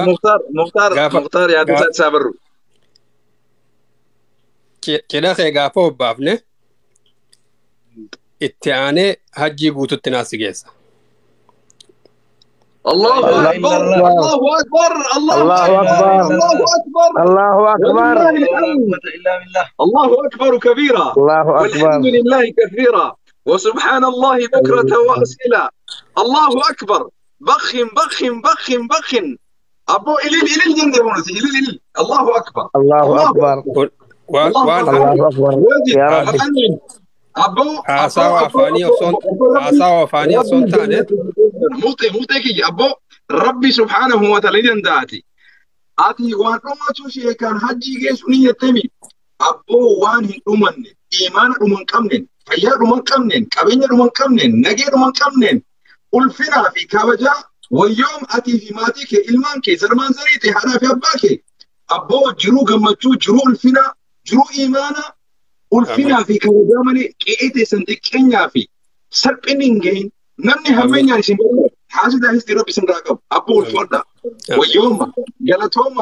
Muktaar Muktaar Gaafa Muktaar yaada isaa isaa barru. Cidha kee gaafa obbaafne itti aanee hajjii guututti naas geessa. Allahu La akbar ilaha Allahu akbar Allahu Allahu akbar akbar. Allahu akbar Allahu akbar. ولله الحمد. الله أكبر كبيرا Allahu akbar. والحمد لله كثيرا وسبحان الله بكرة وأصيلا. الله أكبر. بخ بخ بخ بخ. أبو إليل إليل جنة مونسي إليل إليل. الله أكبر Allahu الله akbar. Kun waan الله waan أكبر. Allahu akbar. واجد Yaa Rabbi. أنعم. أبو أبو haasawa أبو afaanii أبو osoo أبو ربي haasawa afaanii osoo ربي hin taane موتي موتي كي أبو ربي سبحانه وتعالى دنداتي ati waan dhumatu ishee kan hajjii geessu ni jettemi abboo waan hin dhumanne imaana dhuma hin qabneen fayyaa dhuma hin qabneen qabeenya dhuma hin qabneen nagee dhuma hin qabneen ulfinaa fi kabajaa wayyoom atii fi maatii kee ilmaan kee sarmaan zarii ta'e haadhaa fi abbaa kee abboo jiruu gammachuu jiruu ulfinaa jiruu imaanaa ulfinaa fi kabajaa malee qe'ee teessan xiqqeenyaa fi salphinni hin gahin namni hammeenyaan isin barbaadu haasidaa histi rabbi isin irraa qabu abboo ulfaadhaa. ويوم قالتهم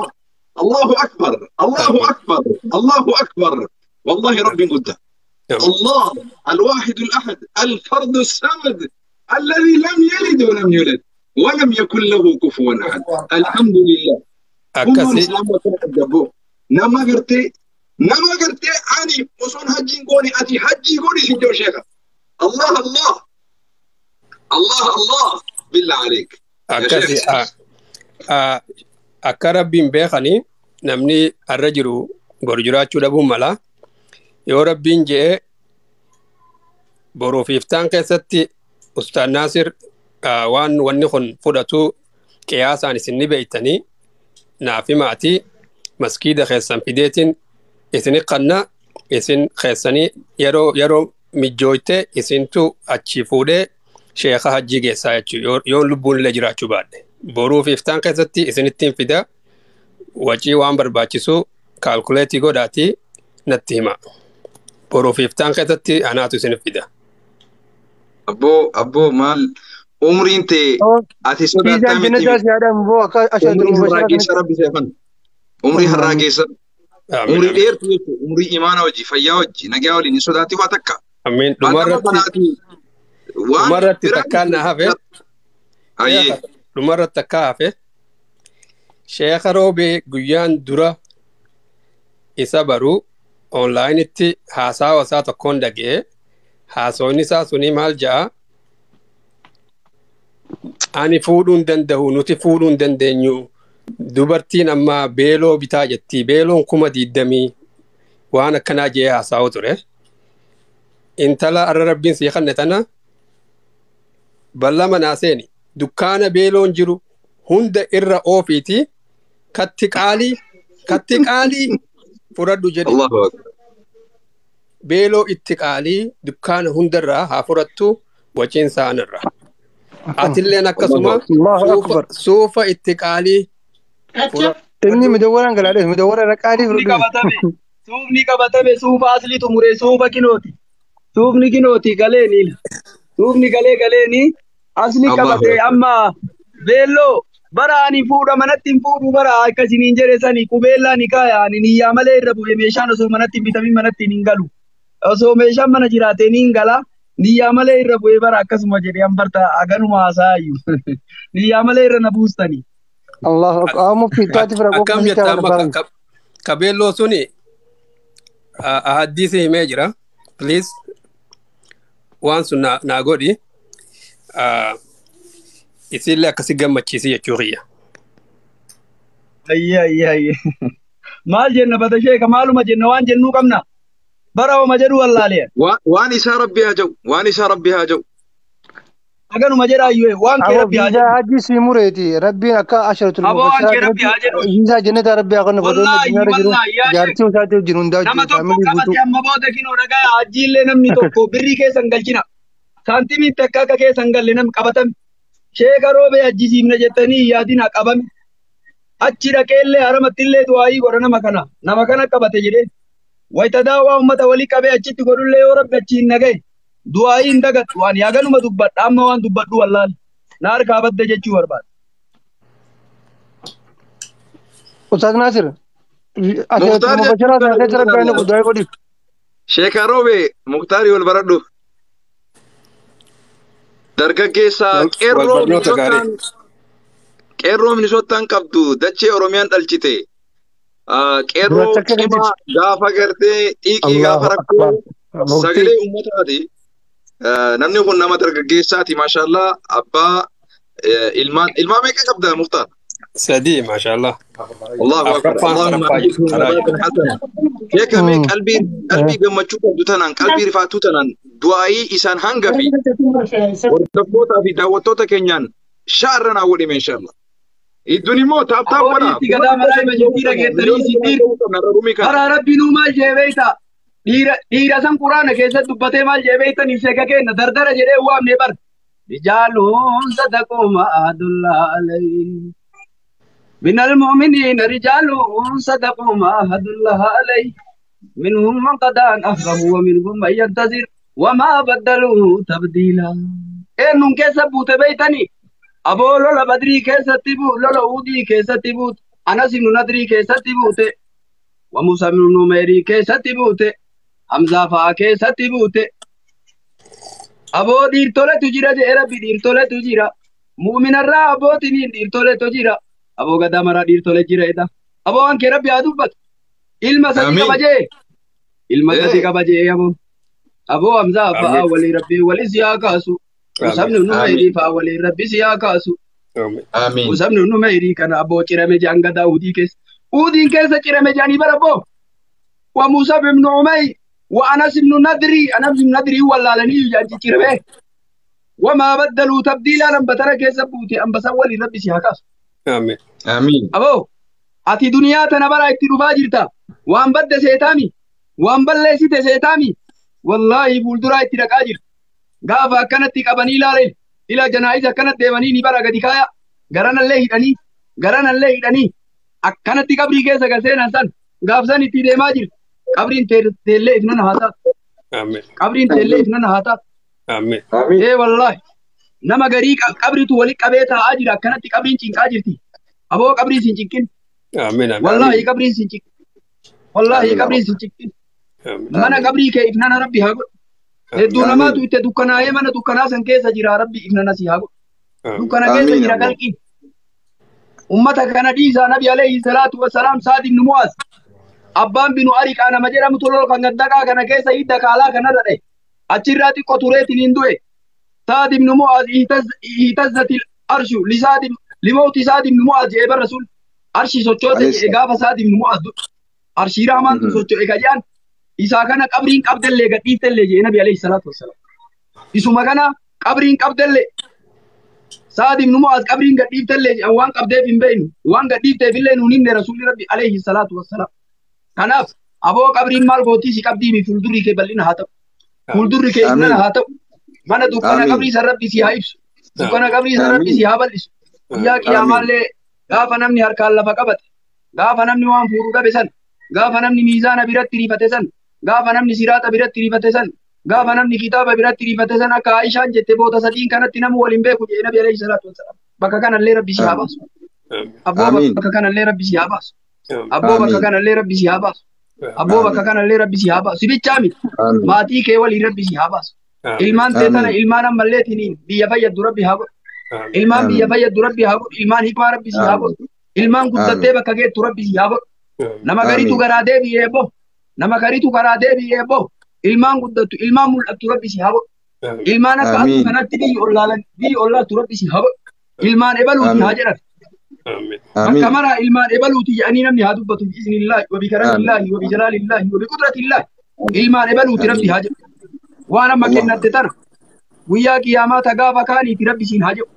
الله اكبر الله اكبر الله اكبر والله ربي قدام الله الواحد الاحد الفرد الصمد الذي لم يلد ولم يولد ولم يكن له كفوا احد. الحمد لله. هم akkasi الاسلام وكان نما قرتي نما قرتي اني وصون حجي قوني اتي حجي قوني سنجو شيخ. الله الله الله الله بالله عليك يا akkasi شيخ. Akka rabbiin beekanii namni arra jiru boru jiraachuu dhabuun mala yoo rabbiin je'ee boruuf iftaan keessatti Ustaad Naasir waan wanni kun fudhatu qiyaasaan isin ni beeytanii naaf himaatii maskiida keessan fideetiin isin qanna isin keessanii yeroo yeroo mijjooyte isintu achi fuudhee sheeka hajjii geessaa jechuudha yoon lubbuun illee jiraachuu baadhe boruuf iftaan keessatti isinittiin fida wacii waan barbaachisu kaalkuleetii godhaatii natti hima boruuf iftaan keessatti anaatu isin fida. Abboo abboo maal umriin tee ati sodaattaa Fiizaan miti jannataa si haadhaan boo akka ashaatul umrii har'aa mubashiraa keessa kanatti. rabbi seefan umrii har'aa keessa Amiin umrii amiin. dheertuu jechuudha umrii imaana wajji fayyaa wajji nagaa waliin hin sodaatti waa takka Amiin waan nama dhumarratti kanaati waan dhumarratti biraa takkaan na hafe ayyee sheeka dhumarratti takkaa hafe sheeka roobee guyyaan dura isa baruu onlaayinitti haasawa isaa tokkoon dhaga'ee haasawni isaa suni maal ja'a ani fuudhuu hin danda'u nuti fuudhuu hin dandeenyu dubartiin ammaa beeloo bitaa jetti beeloon 20,000 waan akkanaa jee haasa'u ture intala arra rabbiin sii kanne tana ballama naa seeni dukkaana beeloon jiru hunda irra oofiiti katti qaalii katti qaalii fudhadhu jedhi Allahu akbar beeloo itti qaalii dukkaana hundarraa haa fudhattu waciin saanirra atilleen akkasuma Allahu suufa akbar. suufa itti qaalii Inni fudhadhu mudawwaraan galaadhe mudawwara irra qaalii Suufni fudhadhu. qabatame. Suufni qabatame suufa asli xumure suufa kinooti. Suufni kinooti galeeni. Suufni galee galeeni asli Allahu qabate akbar amma beelloo bara ani fuudha manatti hin fuudhu bara akkasiniin jedhe sani qubeellaa ni kaaya ani niyyaa malee irra bu'e meeshaan osoo manatti hin bitamin manatti hin galu. Osoo meeshaan mana jiraate ni hin gala. Niyyaa malee irra bu'e bara akkasuma jedhe an barta aganuma haasa'aayyuu. Niyyaa malee irra na buustani. Allahu akbar. Amma fiixaati fira akkam qofa jetta sitti amma haadha ka beelloo suni ahaddiisi himee jira please waan sun naa godhi isillee akkasi gammachiisi jechuu kiyya. Ayyee ayyee ayyee. Maal jenna bata sheeka maaluma jenna waan jennuu qabna. Bara homa jedhu wallaalee. Waan isaa rabbi haa ja'u waan isaa rabbi haa ja'u Aganuma jedha ayyee waan kee Aboo rabbi haa viizaa jedhu. hajji sii mureeti. Rabbiin akka asharatul Aboo waan mubashiraa kee rabbi kanatti haa jedhu. viizaa jannataa rabbi haa kennu fotoonni Wallaahi addunyaarra jiru wallaahi yaa sheek. jaartii isaati wajjin hundaa Nama wajjin tokko faamilii qabate guutuu. amma booda kinoo dhagaa hajjiillee namni tokko birrii keessan galchina. Saantimiin takka akka keessan galle nam qabatame. Sheeka roobee hajjisiifna jettanii yaadina qabame. Achi dhaqeellee haramattillee du'aayii godha nama kana. Nama kana qabate jedhee. Wayita daawwaa uummata walii qabee achitti godhullee yoo rabbi achiin nagaye. Du'aayii hin dagattu waan yaaganuma dubbadha amma waan dubbadhu wallaali. Na harkaa badde jechuu barbaada. Ustaz Nasir. Ati Muktaar mubashiraa sana keessa rabbi haa naqu du'aa godhiif. Sheekaa Roobee Muktaarii wal baradhu. Dargaggeessa Wal qeerroo barnoota gaarii. Minisootaan qeerroo Minisootaan qabdu dachee Oromiyaan dhalchite. Qeerroo Duratti akka cimaa gadi. gaafa gartee xiiqii gaafa Allahu rakkoo akbar. Muftii. sagalee uummataati. Namni kun nama dargaggeessaati maashaallah abbaa ilmaan meeqa qabda Muktaar? 3 maashaallah. Allahu akbar. Afraffaan Allahumma sadaffaa ajirhum karaa jiru. nabatan hasana. Sheekamee qalbii gammachuu qabdu tanaan qalbii rifaatuu tanaan du'aayii isaan hanga fi hordoftootaa fi daawwattoota keenyaan shaarra naa godhime inshallah. Idduun immoo taap taap Aboo godha. dhiirti gadaa maraa hima jettii dhageettanii isin dhiir. Karaa rabbi nuu maal jee beeyta? Dhiira san quraana keessatti dubbatee maal jee beeytan sheeka kenna dardara jedhee waamne bar. Rijaaluun sadaquu ma'adullaa alayhi. من المؤمنين رجال صدقوا ما عاهدوا الله عليه منهم من قضى نحبه ومنهم من ينتظر وما بدلوا تبديلا إنهم كسبوا تبيتني أبو لولا بدري كسبوا لولا أودي كسبوا أنس بن ندري كسبوا وموسى بن نميري كسبوا حمزة فا كسبوا أبو دير تولى تجرا جئ ربي دير تولى تجرا مؤمن الرا أبو تنين دير تولى تجرا Aboo gadaa maraa dhiirtolee jira jedha. Aboo waan kee rabbi haa dubbatu. Ilma sadi Amiin. qaba jee. Ilma sadi Eh. qaba jee aboo. Aboo Hamzaa fa'aa Amiin. walii rabbi walii si haa kaasu. Musabni Amiin. Numayrii fa'aa walii rabbi si haa kaasu. Amiin. Amiin. Musabni Numayrii kana aboo cirame jedhan gadaa Uudii keessa. Uudiin keessa cirame jedhanii bara aboo. Wa Musab ibnu Umayr wa Anas ibnu Nadrii Anas ibnu Nadrii wallaalanii jedhan ciccirame. Wamaa baddaluu tabdiilaa lambatara keessa buute ambasan walii rabbi si haa kaasu. Amiin. Amiin. Aboo, ati duniyaa tana bara itti dhufaa jirta. Waan badde seetaami. Waan balleessite seetaami. Wallaahi fuulduraa itti dhaqaa jirta. Gaafa akkanatti qabanii ilaaleen ila janaa'iza akkanatti deemanii ni bara gadi kaaya. Garanallee hidhanii garanallee hidhanii akkanatti qabrii keessa galseenan san gaafsan itti deemaa jirta. Qabriin teellee ifnana haa taatu. Amiin. Qabriin teellee ifnana haa taatu. Amiin. Amiin. Ee wallaahi nama garii qabriitu walitti qabee taa'aa jira akkanatti qabriin cinqaa jirti. Aboo qabriin sin cinqin. Amiin. Amiin. Wallaahi qabriin sin cinqin. Wallaahi Amiin. qabriin sin cinqin. Amiin. Mana qabrii kee ifnana rabbi haa godhu. Hedduu Amiin. namaatu itti dukkanaa'ee mana dukkanaa san keessa jira rabbi ifnana si haa godhu. Amiin. Dukkana keessa Amiin. jira qalqiin. Ummata kana dhiisaa nabi alayhi salaatu wassalaam Saad ibn Mu'aaz. Abbaan binu Ariqaa nama jedhamu toloo kan gaddaqaa kana keessa hidda kaalaa kanarra dha'e. Achirraa xiqqoo tureetiin hin du'e. Saad ibn Mu'aaz ihtazzati arshu lisaad limawti Saad ibn Mu'aaz jedhee bara sun arshi sochoote jedhe gaafa Saad ibn Mu'aaz du'e. Arshii rahmaantu socho'e ka jedhan isaa kana qabriin qabdellee gadhiiftellee jedhe nabi alayhi salaatu wassalaam. Isuma kana qabriin qabdellee Saad ibn Mu'aaz qabriin gadhiiftellee jedhan waan qabdeef hin beeknu waan gadhiifteef illee nuun himne rasuulli rabbi alayhi salaatu wassalaam. Kanaaf aboo qabriin maal gootii si qabdii fuuldurri kee bal'ina haa ta'u. Fuuldurri kee ifnana haa ta'u. Mana dukkana Amiin. qabrii san rabbi si haa ibsu. Dukkana qabrii san rabbi Amiin. si haa bal'isu. Guyyaa qiyaamaallee gaafa namni harkaan lafa qabate, gaafa namni waan fuudhu dhabe san, gaafa namni miizaana biratti riifate san, gaafa namni siraata biratti riifate san, gaafa namni kitaaba biratti riifate san akka Aishaan jette boota sadiin kanatti namu waliin beeku jedhe Nabi alayhi salaatu wassalaam. Bakka kanallee rabbi si haa baasu. Abboo Amiin. bakka kanallee rabbi si haa baasu. Abboo bakka Amiin. kanallee rabbi si haa baasu. Abboo bakka kanallee rabbi si haa baasu. Si bichaa miti. Amiin. Maatii kee waliin rabbi si haa baasu. Ilmaan tee tana Amiin. ilmaan ammalleetiniin biyya fayyaddu rabbi haa godhu. Ilmaan biyya Amiin. fayyaddu rabbi haa godhu. Ilmaan hikmaa rabbi si haa godhu. Ilmaan guddattee bakka geettu rabbi si haa godhu. Nama gariitu Amiin. garaa deebi'ee bo. Nama gariitu karaa deebi'ee bo. Ilmaan guddattu ilmaan mul'attu rabbi si haa godhu. Ilmaan akka aduu Amiin. kanatti biyyi ollaalan biyyi ollaattu rabbi si haa godhu. Ilmaan ebaluuti haa Amiin. jedhan. Amiin. Bakka Amiin. maraa ilmaan ebaluuti jedhanii namni haa dubbatu bi'iznillaahi wa bikaramiillaahi wa bijalaalillaahi wa biqudratillaahi. Ilmaan ebaluuti rabbi Amiin. haa jedhu. Waan amma Allahu kennatte tana guyyaa qiyaamaa ta gaafa kaaniiti rabbi siin haa jedhu.